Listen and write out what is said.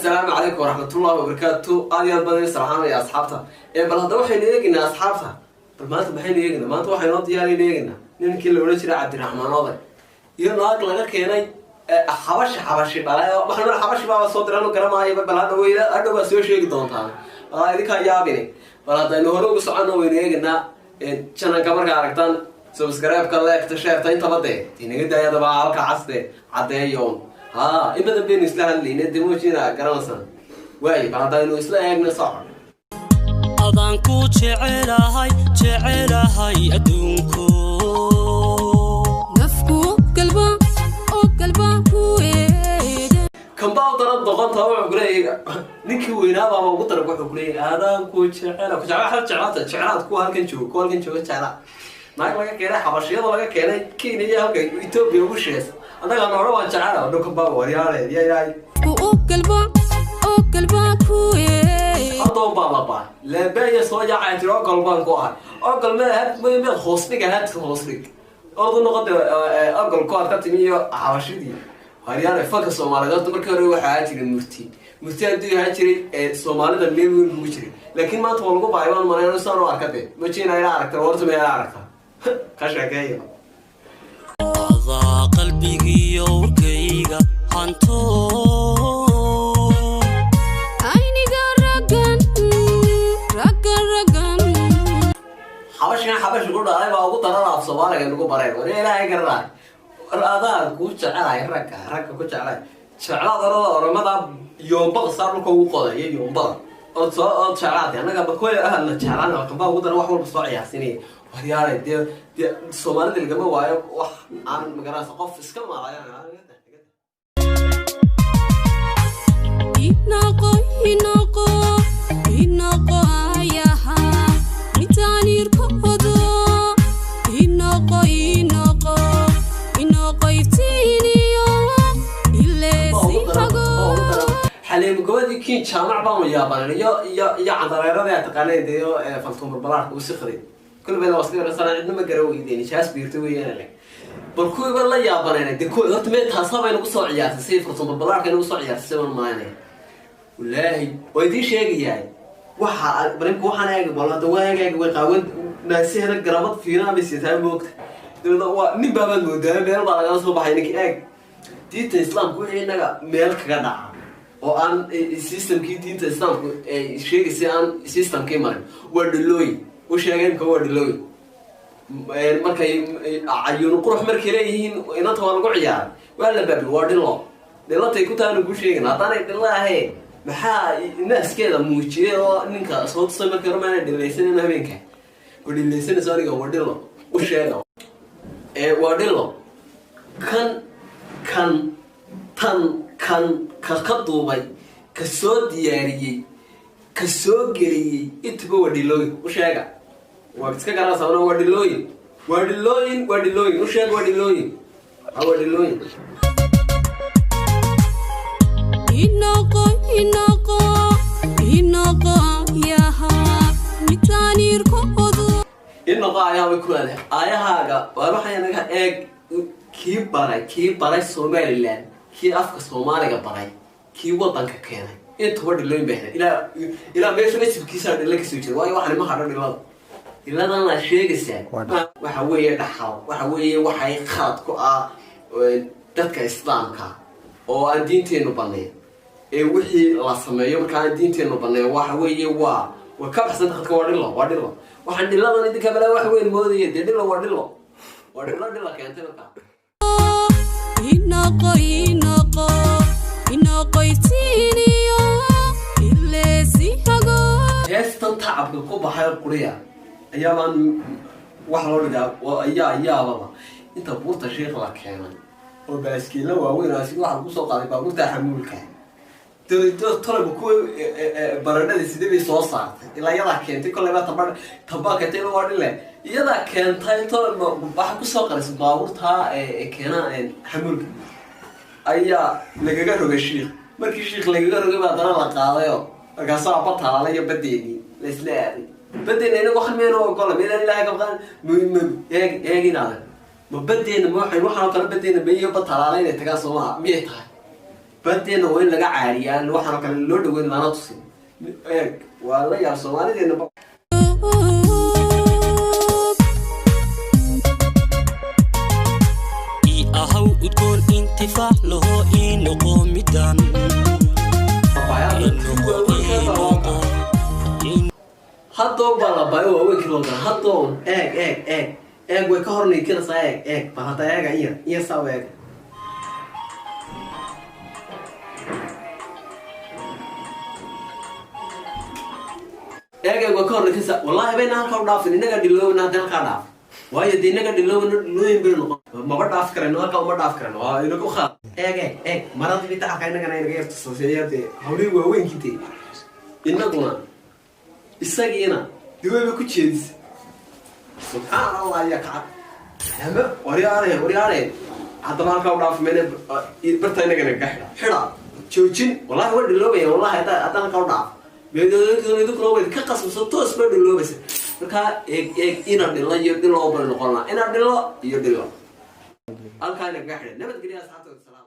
Assalaamu calaykum waraxmatullahi wabarakaatu. Aad iyo aad baan idin salaamaya, asxaabta. Bal hadda waxaynu eegaynaa, asxaabta, bal maanta maxaynu eegaynaa? Maanta waxaynu noo diyaaraynu eegaynaa ninkii la odhan jiray Cabdiraxmaan Oday iyo naag laga keenay Xabashi, Xabashi dhalay oo waxaan Xabashi baaba soo diraan u garamaayaba. Bal hadha weyna hadhow baa soo sheegi doontaan, bal idinkaa yaabine. Bal haddaynu hore ugu soconno, waynu eegaynaa channelka. Markaa aragtaan, subscribe-ka, like-ta, share-ta, intaba dee inaga daayadaba halka caste caddeeyo. Ha, in badan baynu isla hadlayna demojina garanaysan waayo. Bal haddaynu isla eegno, socon. Adaan ku jecelahay, jecelahay adduunku. Nafku galba oo galba ku eega. Kambaa u daran doqonta. Wuxuu kuleeyahay ninkii weynaabaaba ugu daran. Wuxuu kuleeyahay adaan ku jecela, ku jecla, waxaad jeclaata, jeclaad kuwa halkan jooga, kuwa halkan jooga jeclaa. Naag laga keenay Xabashiyada, laga keenay Kenya iyo halka Ethiopia ugu shees, annagaa noora waan jecela dho. Kambaa waryaale ya Ilaahay. U galba oo galba ku eega. Adoon baa la baa leebeeya soo yaacay tiri ogol baan ku ahay. Ogol meed hoos dhig ahaad, hoos dhig ordu noqoda ogol ku aad ka timi iyo Xabashidii. Waryaale, fanka Soomaaliyeed horta markii hore waxaa ahaan jiray murti. Murti hadduu ahaan jiray Soomaalida meel weyn bugu jiray, laakiin maanta waa lagu baay baan malayn saan u arka. Dee majina ila aragta horta, ma ila aragta ka sheekeeya. Adaa qalbigiyo warkayga hanto. Ayniga raggan, raggan, raggan. Xabashigan Xabashi ku dhalay baa ugu daran af Soomaaliga nagu bareen. War Ilaahay garanay, war adaan kuu jecelahay, ragga, ragga ku jecelahay, jeclaad orada oramada yoombada saa dhulka ugu qoday iyo yoombada ood soo ood jeclaatay. Annaga bakoya ahadna jeclaan kambaa ugu daran, wax walba soo ciyaarsinaya. Waryaale, dee Soomaalida lagama waayo wax aan magaranaysa qof iska maalaya. Inaqo, inaqo, inaqo ayaha intaanirkoodo inaqo, inaqo, inaqo iftiiniyo ileesi hago. Xaliimo Gobadii Kiin Jaamac baanu yaabanan iyo candareeradii aad taqaaneen dee Faltuumar Balaarka uu sikriday kulbayna waa iska yarasana, cidna ma gara weydeen jaas biirta weeyaan le. Bal kuwiiba la yaabaneen de kuwi horta mee taasaa bay nagu soo ciyaartay, si Faltuumar Balaarka nagu soo ciyaartay siban maalinaya. Wallaahi waa idiin sheegayahay waxa barimka waxaan eega. Bal hadda waa eegaaga, way qaawan naasihana garamad fiinaa bay sitaa moogta. Dabeedna waa nin baabaad moodaa, meel baa lagala soo baxay ninka. Eeg, diinta Islaamku wixii innaga meel kaga dhaca oo aan systemkii diinta Islaamku sheegaysay aan systemkii marin waa dhilooyin. U sheegay imka waa dhilooyin. Markay cayuun qurux markay leeyihiin inanta waa lagu ciyaaray, waa la baabi, waa dhilo. Dhilatay ku taanu kuu sheegin. Haddaanay dhilo ahayn, maxaa naaskeeda muujiyay oo ninka soo tusay? Markii hore maana dhilaysanin habeenka waa dhilaysanayso aniga. Waa dhilo, u sheega, waa dhilo. Kan kan tan kan ka duubay, ka soo diyaariyey, ka soo geliyey, intuba waa dhilooyin. U sheega, waa iska garanaysaa, waa dhilooyin, waa dhilooyin, waa dhilooyin. U sheega, waa dhilooyin, waa dhilooyin. Inaqo, inaqo, inaqo ayaha intaanirkoodo. Inoqo ayaa way ku leedahay aayahaaga. Waa waxay naga eeg kii baray, kii baray Somaliland, kii afka Soomaaliga baray, kii wadanka keenay, intuba dhilooyin bay ahayd. Ilaa meesha nasibkiisaa dhilo kasoo jira, waayo waxani ma hadho dhilada. Dhiladan la sheegaysaa waxa weeye dhaxal, waxa weeye waxay khalad ku ah dadka Islaamka oo aan diinteenu banayn. Ee wixii la sameeyo marka aan diinteenu banayn waxa weeye waa ka baxsan khadka, waa dhilo, waa dhilo. Waxaan dhiladan idinka balaa wax weyn moodaya. Dee dhilo waa dhilo, waa dhilo, dhila keentay marka. Inaqo, inaqo, inaqo iftiiniyo ileesi hago. Heestan tacabka ku baxay quriya ayaabaan wax loo dhigaa ayaa yaababa. Inta buurta Sheikh la keenay oo baaskiila waaweyn asi waxaa lagu soo qaaday baabuurta xamuulka tolaba kuwa baradhada sidee bay soo saartay? Ilaa iyadaa keentay kolleyba tamba tambaa keentay ila waa dhile iyadaa keentay. Tolaba waxa kusoo qarisay baabuurta keena xamuulka ayaa lagaga rogay Shiikh. Markii Shiikh lagaga rogay baa haddana la qaadayo, markaasaa batalaala iyo badeedii la isla aaday. Badeena inagu waxan miyaynu ogola? Miydaan Ilaahay ka baqan? Eeg, eeg, inaadan ma badeena ma waxayn waxaan oo kale badeena ma iyo batalaala inay tagaan soo maha miyay tahay? Badeena waa in laga caariyaa, waxaan oo kale loo dhaweyn, lana tusin. Eeg, waa la yaab Soomaalideena. Ii ahaw udgoon, intifaac laho, ii noqo midaan ii noqo, ii noqo ii. Haddoon baa la bayo waaweyn loo gala haddoon. Eeg, eeg, eeg, eeg, way ka hornaykinaysaa. Eeg, eeg, bal hadda eega, iya iya, saa u eeg. Eeg, eeg, way ka hornaykinaysaa. Wallahi bayna halkaa u dhaafin, innaga dhiloobna hadda halkaa dhaaf, waayo dee innaga dhiloobna, dhilooyin bay noqon. Maba dhaaf karayno, halkaa uma dhaaf karayno, waa inagu khaad. Eeg, eeg, eeg, maradii dacalka innagana inaga yartusaseeya dee hawlihii waaweynkiintee innaguna isagiina dee wayba ku jeedisay. Subxaan Allah, ya kacab ama waryaare, waryaare, haddaba halkaa u dhaafi mayna, barta inagana ka xidha, xidha, joojin. Wallahi way dhiloobaya, wallahi haddaan halkaa u dhaaf, idinkuna way ka qasabso, toos ba dhiloobaysa. Markaa eeg, eeg, ina dhilo iyo dhilo bay noqon lahaa, ina dhilo iyo dhilo halkaa inaga xidha. Nabadgelya asxaabtooda, salaam.